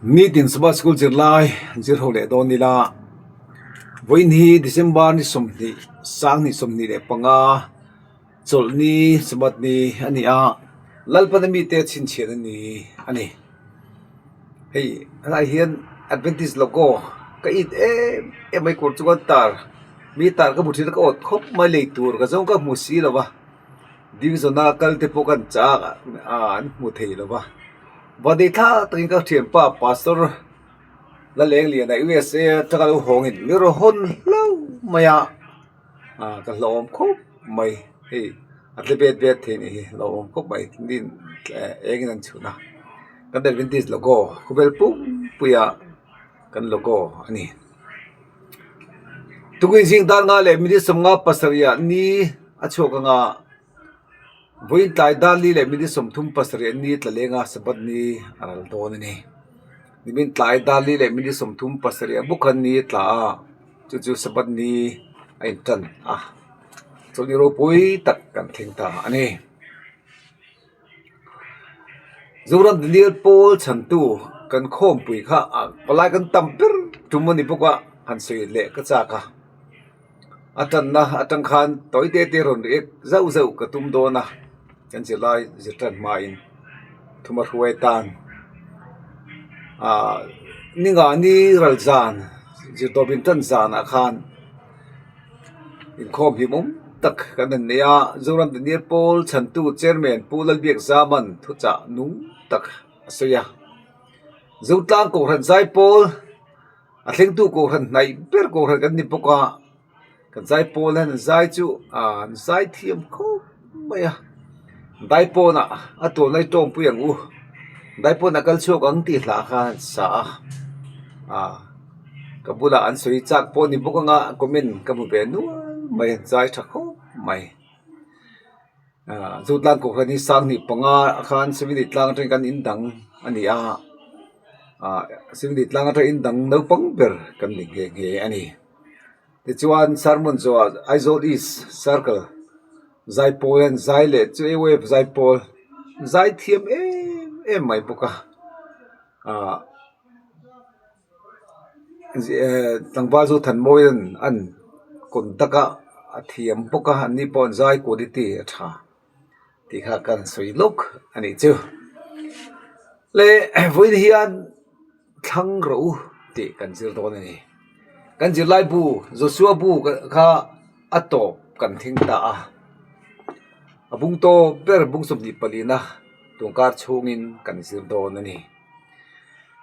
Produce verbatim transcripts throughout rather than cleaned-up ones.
Nitin Sabbath School zirlai, zirhau le dawn ni la. Vawiin hi December ni sawmhnih, sang hnih sawmhnih le panga, Chawlhni, Sabbath ni a ni a. Lalpan a mite chhinchhiahna ni a nih. Hei, a lai hian Adventist logo ka it em em mai, kawr chu kan tar. Mi tar ka hmu ṭhin a, ka awt khawp mai, lei tur ka zawng ka hmu si lo va. Division-a kal te pawh kan chak a, an hmu thei lo va. Van dei thlak takin ka ṭhianpa Pastor Lal Engliana U S A aṭanga lo hawngin mi rawn hawn hlau mai a. A, ka hlauhawm khawp mai. Hei, a tle bet bet thei ni hi, hlauhawm khawp mai. Nin, eh, engin an chhun a. Kan Adventist logo, khawvel pumpuia kan logo a ni. Tukin zing dar nga leh minute sawmnga pasarih ni a chhuak anga, vawiin tlai dar li leh minute sawmthum pasarih ni tla lenga Sabbath ni a ral dawn a ni. Nimin tlai dar li leh minute sawmthum pasarih a bu khan ni tla a, chu chu Sabbath ni a inṭan a. Chawlhni ropui tak kan thleng ta a ni. Zoram Daniel Pawl chhantu kan khawmpui kha, a, palai kan tam ber tum a ni bawk a, han sawi leh ka chak a. A ṭanna aṭang khan tawi te te rawn ri ek zau zau ka tum dawn a, kan zirlai zirṭan hmain thuma hruai tan. A, ninga ni ral zan, zirtawp inṭan zanah khan inkhawm himawm tak kan han nei a, Zoram Daniel Pawl chhantu chairman Pu Lalbiakzaman thuchah nung tak a sawi a. Zotlang kohhran zai pawl, a thlengtu kohhran hnaih ber kohhran kan ni bawk a, kan zai pawl hian an zai chu, a, an zai thiam khawp mai a. Daipawnah a tualna i ṭawmpui ang u. Daipawnah kal chhuak ang tih hla kha an sa a. A, ka bulah an sawi chak pawh ni bawk anga, comment ka hmu ve nual mai, an zai ṭha khawp mai. A, Zotlang kohhran hi sang hnih panga khan Seventy tlang aṭangin kan in dang a ni a. A, Seventy tlang aṭangin in dang naupang ber kan ni nghe nghe a ni. Tichuan, sermon zawh Aizawl East Circle zai pawl hian zai leh chu A Y F zai pawl zai thiam em em mai bawk a. A, zi-, eh, tlangval Zothanmawiin an conduct a, a thiam bawk a, an ni pawh an zai quality a ṭha tih kha kan sawi lawk a nih chu. Le, vawiin hian thlang rawh u tih kan zir dawn a ni. Kan zirlai bu, Joshua bu ka, kha a tawp kan thleng ta a. A bung tawp ber, bung sawmhnih palina tungkar chhungin kan zir dawn a ni.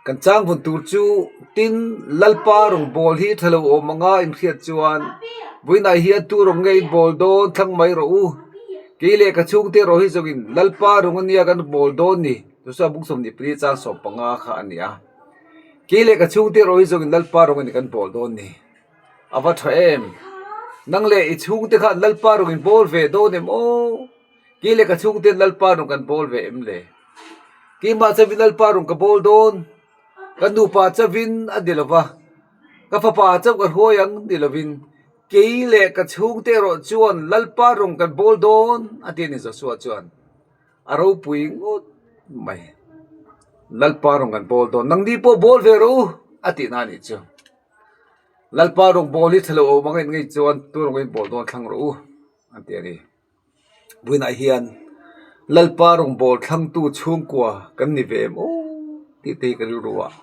Kan chang vun tur chu, tin, Lalpa rawngbawl hi ṭha lo awm anga in hriat chuan, vawiinah hian tu rawng nge in bawl dawn, thlang mai rawh u. Kei leh ka chhungte erawh hi zawngin Lalpa rawng a nia kan bawl dawn ni. Joshua bung sawmhnih pali chang sawmpanga kha a ni a. Kei leh ka chhungte erawh hi zawngin Lalpa rawngin kan bawl dawn ni. A va ṭha em. Nang leh i chhungte khan Lalpa rawngin bawl ve dawn em aw? Kei leh ka chhungten Lalpa rawng kan bawl ve em le? Keimah chauhin Lalpa rawng ka bawl dawn. Ka nupa chauhin a ni lo va. Ka fapa chau ka hruai ang ni lovin, kei leh ka chhungte erawh chuan Lalpa rawng kan bawl dawn, a ti a ni Joshua chuan. A ropui ngawt mai. Lalpa rawng kan bawl dawn. Nangni pawh bawl ve rawh u, a tihna a nih chu. Lalpa rawngbawl hi ṭha lo awm angin ngei chuan tu rawng in bawl dawn thlang rawh u, an ti a ni. Vawiinah hian Lalpa rawngbawl thlangtu chhungkua kan ni ve em aw tih te hi ka rilruah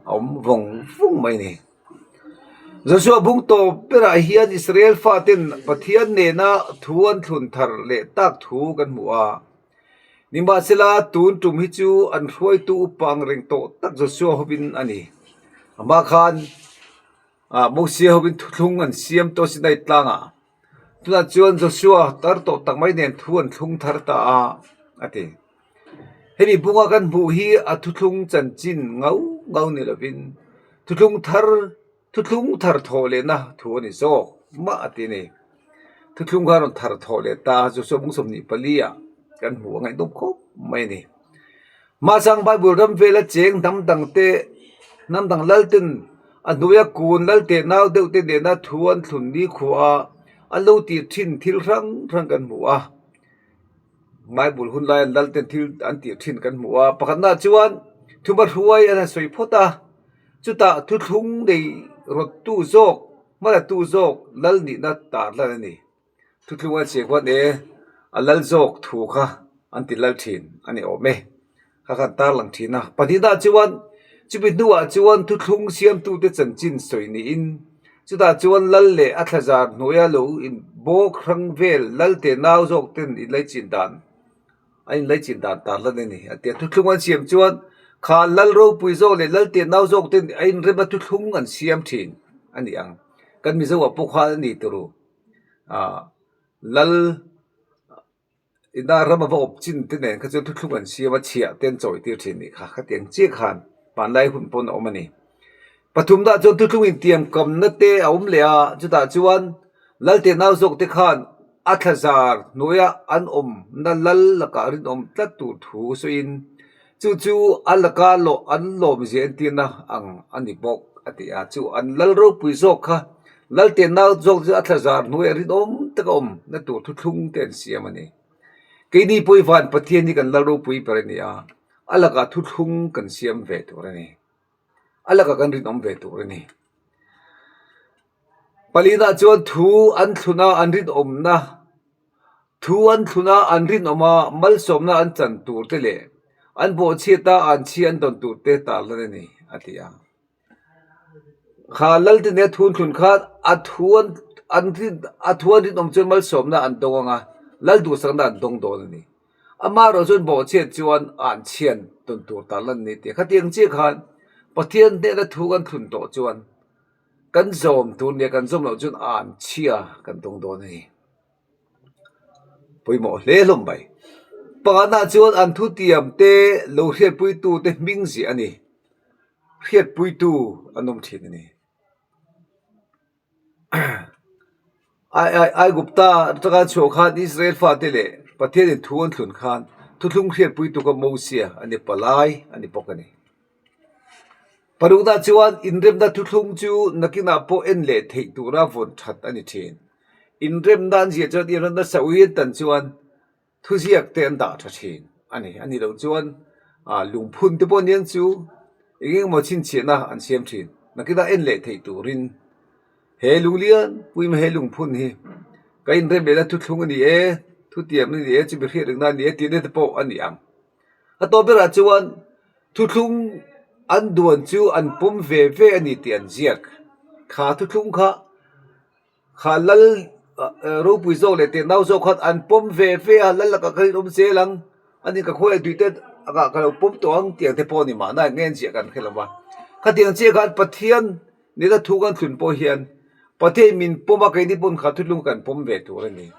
a awm vawng vawng mai ni. Joshua bung tawp berah hian Israel faten Pathian nena thu an thlun thar leh tak thu kan hmu a. Nimahsela, tun ṭum hi chu an hruaitu upa ang reng tawh tak Joshua hovin a ni. Ama khan, a, Mosia hovin thuthlung an siam tawh Sinai tlangah. Tunah chuan Joshua tar tawh tak mai nen thu an thlung thar ta a, a ti. Hemi bunga kan hmuh hi a thuthlung chanchin ngau ngau ni lovin, thuthlung thar, thuthlung thar thawh lehna thu a ni zawk mah a ti ni. Thuthlung kha rawn thar thawh leh ta, Joshua bung sawmhnih pali ah kan hmu a, ngaihnawm khawp mai a ni. Hmachang Bible ram vela cheng hnam dangte, hnam dang lalten a hnuaia kun lalte nau deuhte nena thu an thlun nikhua a, an lo tir ṭhin thil hrang hrang kan hmu a. Bible hun lai an lalten thil an tir ṭhin kan hmu a. Pakhatna chuan Thuhmahruoi an sawi phawt a. Chutah thuthlung nei rawttu zawk, hmalatu zawk, lal nihna tarlan a ni. Thuthlung an siam khan e, a lal zawk thu kha an ti lal ṭhin a ni awm e. Kha khan tarlang ṭhin a. Pahnina chuan, chumi hnuah chuan thuthlung siamtute chanchin sawi niin, chutah chuan lal leh a thlazar hnuaia lo inbawk hrang vel lalte nau zawk ten inlaichin dan, a inlaichin dan tarlan a ni. A tia thuthlung an siam chuan, kha lal ropui zawk leh lalte nau zawk ten a inremna thuthlung an siam ṭhin a ni ang. Kan Mizoah pawh khan a ni turu. A, lal ina ram a va awp chin te nen kha chuan thuthlung an siam a, chhiah te an chawi tir ṭhin ni kha, khatiang chiah khan hmanlai hun pawn a awm a ni. Pathumna chuan thuthlung intiam kamna te a awm leh a, chutah chuan lalte nau zawk te khan a thlazar hnuaia an awmna lal lakah rinawm tlat tur thu sawiin, chu chu a laka lo an lawmzia entirna ang a ni bawk a ti a. Chu an lal ropui zawk kha, lalte nau zawk chu a thlazar hnuaia rinawm taka awmna tur thuthlung te an siam a ni. Keini pawh van Pathian hi kan lal ropui ber a ni a, a lakah thuthlung kan siam ve tur a ni. A lakah kan rinawm ve tur a ni. Palina chuan thu an thluna an rinawmna, thu an thluna an rinawma malsawmna an chan tur te leh an bawhchhiata an chhia an dawn tur te tarlan a ni, a ti a. Kha lal te nen thu an thlun khan a thu an, an rin, a thu an rinawm chuan malsawmna an dawng ang a, lal duhsakna an dawng dawn a ni. Amaherawhchu an bawhchhiat chuan an chhia an dawn tur tarlan a ni ti. Khatiang chiah khan Pathian hnena thu kan thlun tawh chuan kan zawm tur nia, kan zawm loh chuan an chhia kan dawng dawn a ni. Pawimawh hle hlawm mai. Pangana chuan an thutiam te lo hriatpuitu te hming ziah a ni. Hriatpuitu an awm ṭhin a ni. Ai, ai, Aigupta taka chhuah khan Israel fate leh Pathianin thu an thlun khan thuthlung hriatpuitu kha Mosia a ni, palai a ni bawk a ni. Parukna chuan inremna thuthlung chu nakinah pawh en leh theih tura vawn ṭhat a ni ṭhin. Inremna an ziah chuan inremna sauhin tan chuan thuziak te an dah ṭha ṭhin a ni. A ni lo chuan, a, lungphun te pawh niang chu eng eng emaw chhinchhiahna an siam ṭhin. Nakinah en leh theih turin he lunglian pui emaw he lungphun hi ka inrem lehna thuthlung a ni e, thutiam a ni e, chumi hriat ringna a ni e, tihna te pawh a ni ang. A tawp berah chuan thuthlung an duan chu an pawm ve ve a ni tih an ziak. Kha thuthlung kha, kha lal, a, a, ropui zawk leh te nau zawk khan an pawm ve ve a, lal lakah ka rinawm zel ang, an in ka khuaia duh te lakah ka lo pawm tawh ang tih ang te pawh a ni mahna nge an ziah kan hre lo va. Khatiang chiah khan Pathian nena thu kan thlun pawh hian Pathian min pawm a, keini pawn kha thuthlung kan pawm ve tur a ni.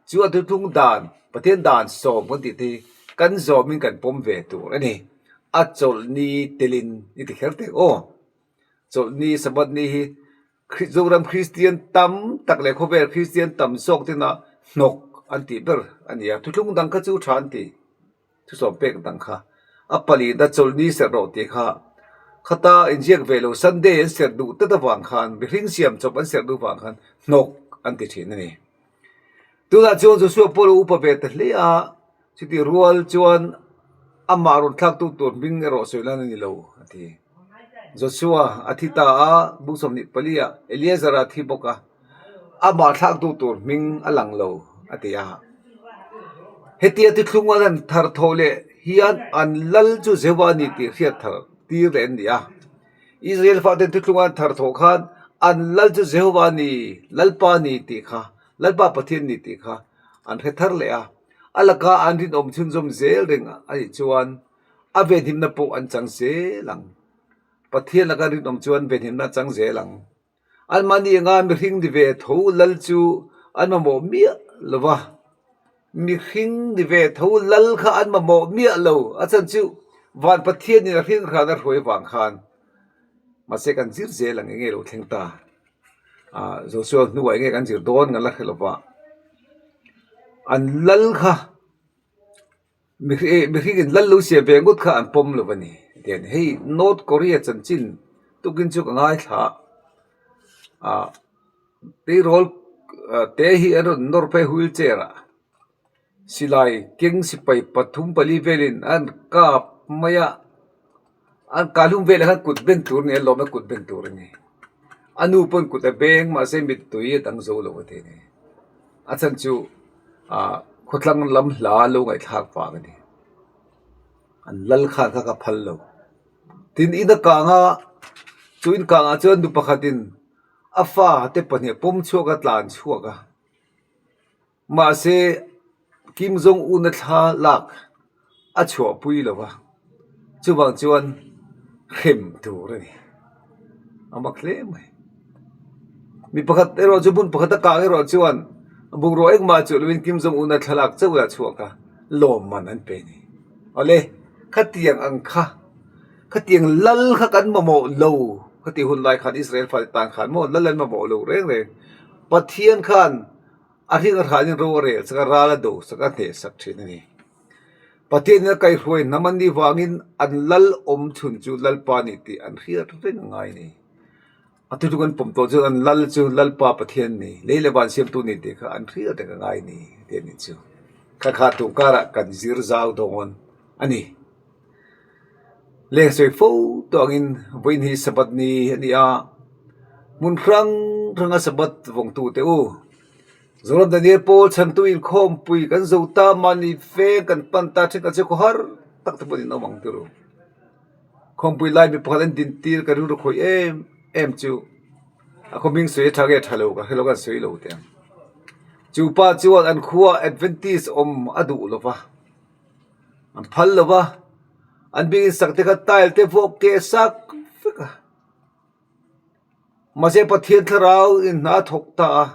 Chu a thuthlung dan, Pathian dan sawm kan tih te hi kan zawmin kan pawm ve tur a ni. A chawlhni telin i ti kher teh aw. Chawlhni, Sabbath ni hi Khri-, Zoram Kristian tam tak leh khawvel Kristian tam zawk tina hnawk an tih ber a ni a. Thuthlung dang kha chu ṭha an ti. Thusawm pek dang kha. A palina chawlhni serh rawh tih kha. Khata inziak ve lo, Sunday an serh duh tlat avang khan, mihring siam chawp an serh duh vang khan, hnawk an ti ṭhin a ni. Tunah chuan Joshua pawh lo upa ve ta hle a, chutih rual chuan amah rawn thlaktu tur hming erawh sawi lan a ni lo, a ti. Joshua a thi ta a, bung sawmhnih pali a, Eleazar a thi bawk a, amah thlaktu tur hming a lang lo, a ti a. Hetia thuthlung an han thar tho leh hian an lal chu Jehova a ni tih hriat thar tir leh an ni a. Israel faten thuthlung an thar tho khan an lal chu Jehova a ni, Lalpa a ni tih kha, Lalpa Pathian a ni tih kha an hre thar leh a. A laka an rinawm chhunzawm zel reng a nih chuan a venhimna pawh an chang zel ang. Pathian laka rinawm chuan venhimna chang zel ang. Anmahni anga mihring ni ve tho lal chu an mamawh miah lo va. Mihring ni ve tho lal kha an mamawh miah lo. A chhan chu van Pathianin a hringhran a hruai vang khan. Mahse kan zir zel ang, enge lo thleng ta. A, Joshua hnuah enge kan zir dawn ngal a hre lo va. An lal kha mihri-, mihringin lal lo siam ve ngut kha an pawm lo va ni. Tian hei North Korea chanchin tukin chu ka ngaithla. A, tirawl, a, te hi an rawn nawr phei wheelchair a. Silai keng sipai pathum pali velin an kap mai a. An kal hlum ve le khan kut beng tur ni, a lawm a kut beng tur ni. A nu pawhin kut a beng, mahse mittui a dang zo lo a ti ni. A chhan chu, a, khawtlang lam hla lo ngaithlak vang a ni. An lal khan kha ka phal lo. Tin in a kang a, chu in kang a chuan nu pakhatin a fate pahnih pawm chhuak a tlan chhuak a. Mahse, Kim Jong Un a thlalak a chhuahpui lo va. Chuvang chuan hrem tur a ni. A mak hle mai. Mi pakhat erawh chu hmun pakhat a kang erawh chuan bungraw engmah chu lovin Kim Jong Un a thlalak chauh a chhuak a, lawmman an pe ni. Awle, khatiang ang kha, khatiang lal kha kan mamawh lo. Khati hun lai khan Israel fate tan khan maw lal an mamawh lo reng reng. Pathian khan a hring a hranin ro a rel sak a, ral a do sak a, hneh sak ṭhin a ni. Pathianin a kaihruai hnam an nih vangin an lal awm chhun chu Lalpa ni tih an hriat reng a ngai ni. A thutluk an pawm tawh chuan an lal chu Lalpa Pathian ni, lei le van siamtu ni tih kha an hriat reng a ngai ni, ti a ni chu. Kha kha ṭawngkara kan zir zau dawn a ni. Leng sawi fo tawh angin vawiin hi Sabbath ni a ni a, hmun hrang hranga Sabbath vawngtu te u, Zoram Daniel Paul chhantu inkhawmpui kan zo ta, mahni veng kan pan ta, ṭhen kan che khawhar tak te pawh in awm ang tih ru. Khawmpui lai mi pakhat an din tir ka rilru khoi em em chu. A khawming sawi a ṭha nge ṭha lo ka hre lo, kan sawi lo teh. Chu pa chuan an khua Adventist awm a duh lo va. An phal lo va. An biakin sak te kha tile te vawk ke sak vek a. Mahse Pathian thlarau in hna thawk ta a.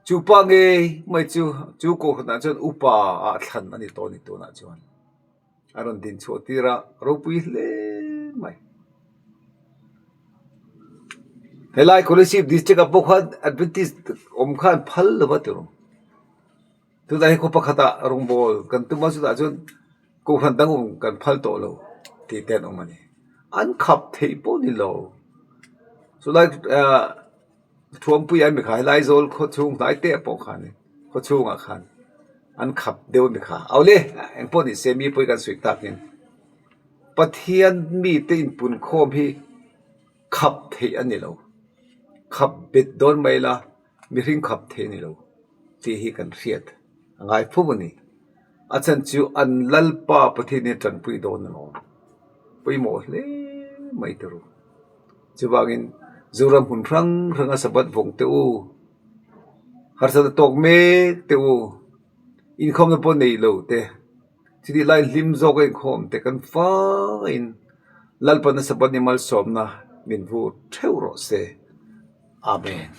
Chu pa ngei mai chu, chu kohranah chuan upa a thlan a ni tawh a ni tunah chuan. A rawn din chhuah tir a, ropui hle mai. Helai Kolasib district-a pawh khan Adventist awm khan phal lo va tih ru. Tunah hi khaw pakhatah rawngbawl kan tum a, chutah chuan kohran dang awm kan phal tawh lo tih te an awm a ni. An khap theih pawh ni lo. Chu lai, ah, thuampui a mi kha, helai zawl khaw chhung hnai te pawh khan, khaw chhungah khan an khap deuh a mi kha. Awle, engpawh ni se, mi pawh kan sawi takin Pathian mite inpunkhawm hi khap theih a ni lo. Khap bet dawn mai la, mihring khap theih a ni lo tih hi kan hriat a ngai fo a ni. A chhan chu an Lalpa Pathianin ṭanpui dawn a ni. Pawimawh hle mai tih ru. Chuvangin Zoram hmun hrang hranga Sabbath vawng te u, harsatna tawk mek te u, inkhawmna pawh nei lo te, chutih lai hlim zawka inkhawm te kan faiin Lalpan a Sabbath ni malsawmna min vur theuh rawh se. Amen.